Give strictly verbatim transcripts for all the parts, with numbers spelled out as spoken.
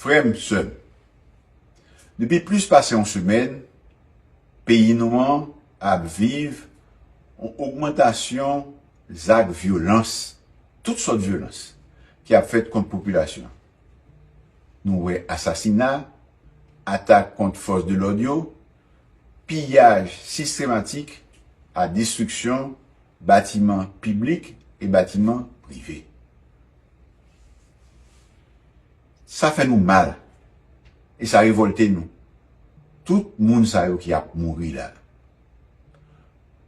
Frè m, sè m, depi plis pase yon semèn, peyi nou an ap viv yon ogmantasyon zak vyolans, tout sòt vyolans, ki ap fèt kont popilasyon. Nou wè asasina, atak kont fòs de lòd yo, piyaj sistematik a destriksyon batiman piblik e batiman prive. Sa fè nou mal e sa revòlte nou. Tout moun sa yo ki ap mouri la.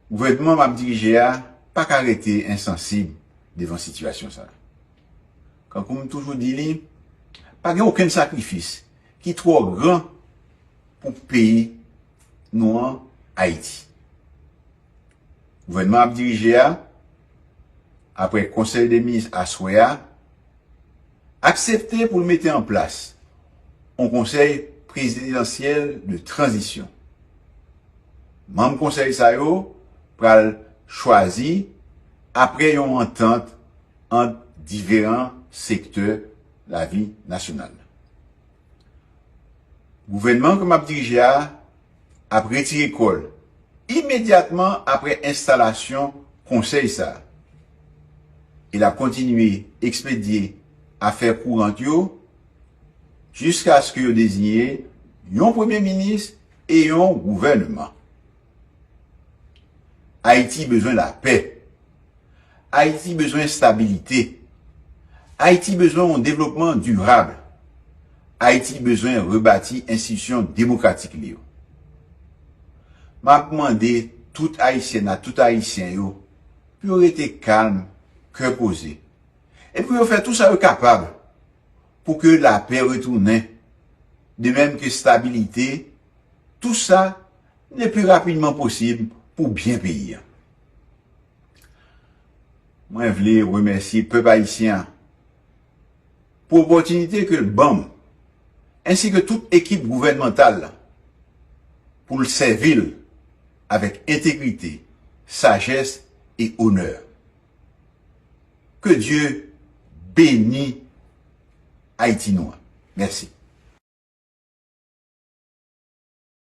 Gouvènman m ap dirije a pa ka rete ensansib devan sitiyasyon sa. Kankou m toujou di li, pa gen okenn sakrifis ki twò gran pou peyi nou an, Ayiti. Gouvènman ap dirije a, apre konsèy de minis aswè a, aksepte pou l mete an plas yon konsèy prezidansyèl de tranzisyon. Manm konsèy sa yo pral chwazi apre yon antant ant diferan sektè lavi nasyonal. Gouvènman ke m ap dirije a ap retire kò l imedyatman apre enstalasyon konsèy sa a. E l ap kontinye ekspedye afè kourant yo jiskaske yo deziye yon premye minis e yon gouvènman. Ayiti bezwen lapè. Ayiti bezwen estabilite. Ayiti bezwen yon devlopman dirab. Ayiti bezwen rebati enstitisyon demokratik li yo. M ap mande tout Ayisyèn ak tout Ayisyen yo pou yo rete kalm, kè poze, e pou yo fè tou sa yo kapab pou ke lapè retounen, de menm ke estabilite, tou sa le pli rapidman posib pou byen peyi a. Mwen vle remèsye pèp ayisyen an pou opòtinite ke l ban m, ensi ke tout ekip gouvènmantal la, pou l sèvi l avèk entegrite, sajès e onè. Ke Dye beni Ayiti nou an. Mèsi.